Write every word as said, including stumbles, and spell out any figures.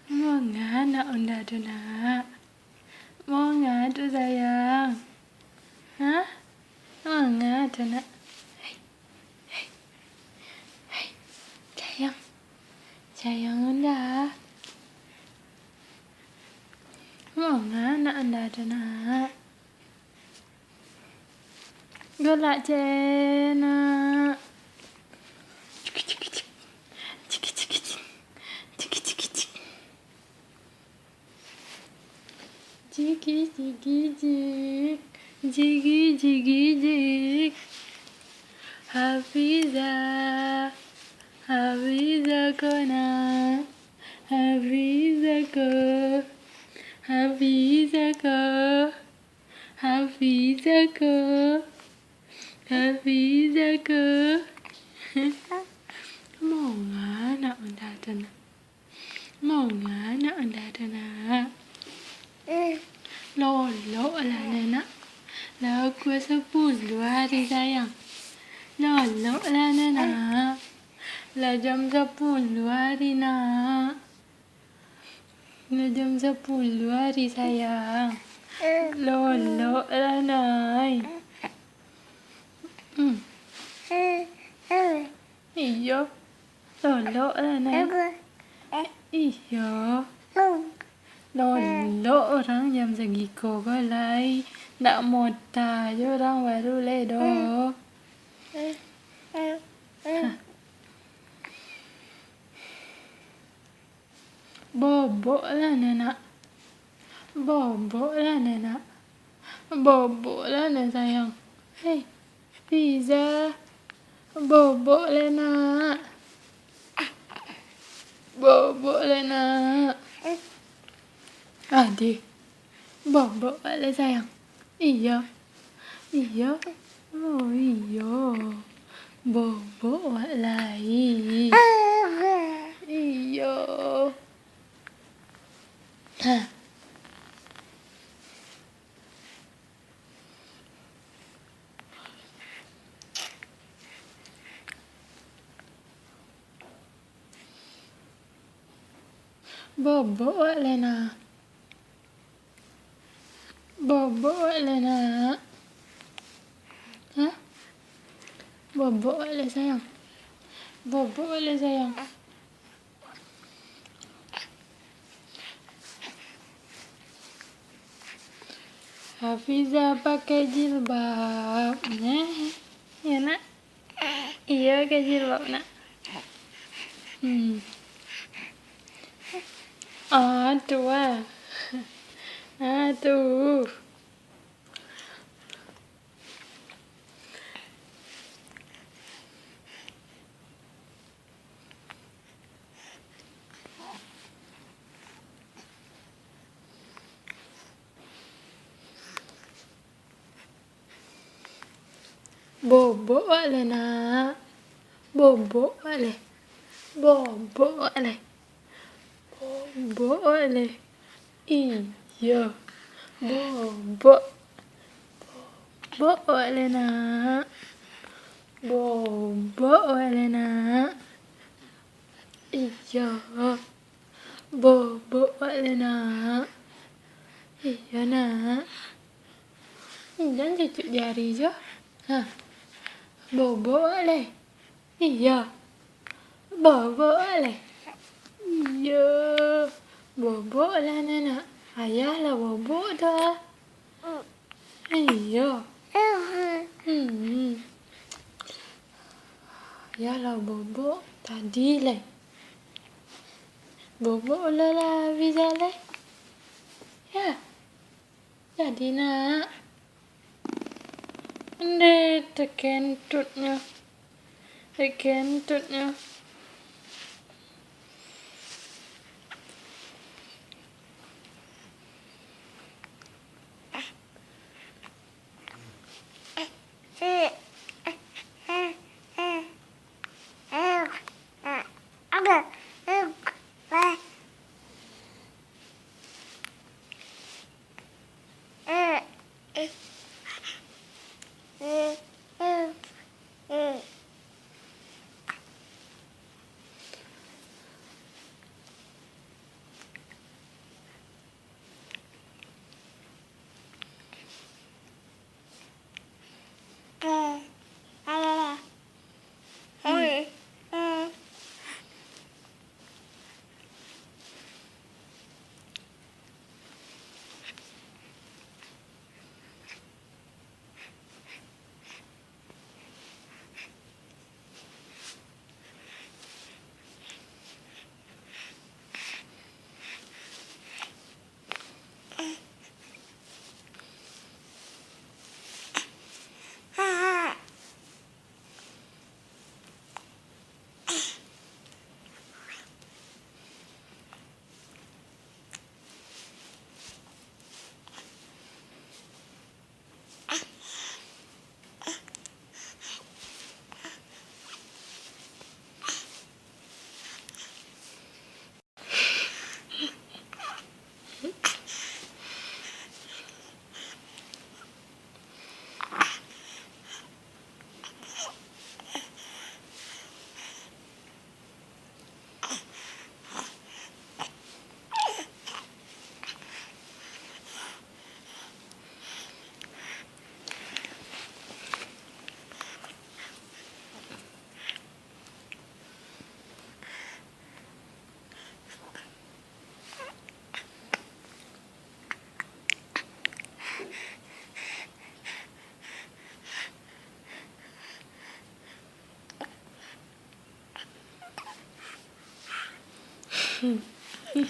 Manga nak Unda tu, nak? Manga tu, sayang? Hah? Manga tu, nak? Hei, hei, hei, sayang. Sayang Unda. Manga nak Unda tu, nak? Galak, cek, nak. Ciki, ciki, cik. Ciki, ciki, cik. Ciki, ciki, cik. Ciki, ciki, cik. Ciki, ciki, cik. Hafiza. Hafiza ko, nak. Hafiza ko. Hafiza ko. Hafiza ko. Hafiza ko. Manga nak Unda tu, nak? Manga nak Unda tu, nak? Lolok lah, nak. Lah pukua sapuluah hari, sayang. Lolok lah, nak. Lah jam sapuluah hari, nak. Lah jam sapuluah hari, sayang. Lolok lah, nak. Hmm. Iyo. Lolok lah, nak. Iyo. Lolok urang jam sagiko ko lai. Ndak mota jo urang baru lai doh. Hah. Bobok lah, nak. Bobok lah, nak. Bobok lah, nak, sayang. Hei, Fiza. Bobok lah, nak. Bobok lah, nak. Adi. Bobok lah, sayang. Iyo. Iyo. Oh, iyo. Bobok wak lai. Iyo. Ha. Bobok wak lai, nak. Bobok wak lai, nak. Hah? Bobok wak lai, sayang. Bobok wak lai, sayang. Hafiza pakai jilbab. Nah, iyo, nak. Iyo, pakai jilbab, nak. Hmm. Ah, tu ah. Ah, tu. Bobok wak lai, nak. Bobok wak lai. Bobok wak lai. Bobok wak lai. Iyo. Bobok. Bobok wak lai, nak. Bobok wak lai, nak. Iyo. Bobok wak lai, nak. Iyo, nak. Jan cucuk jari jo. Ha. Bobok wak lai. Iyo. Bobok wak lai. Iyo. Bobok lah, nak. Ayah lah bobok tu. Iyo. Hmm. Ayah lah bobok tadi lai. Bobok lah, lah Hafiza lai. Yo. Jadi, nak. Ndeh, takentutnyo. Takentutnyo. Hmm. Ih,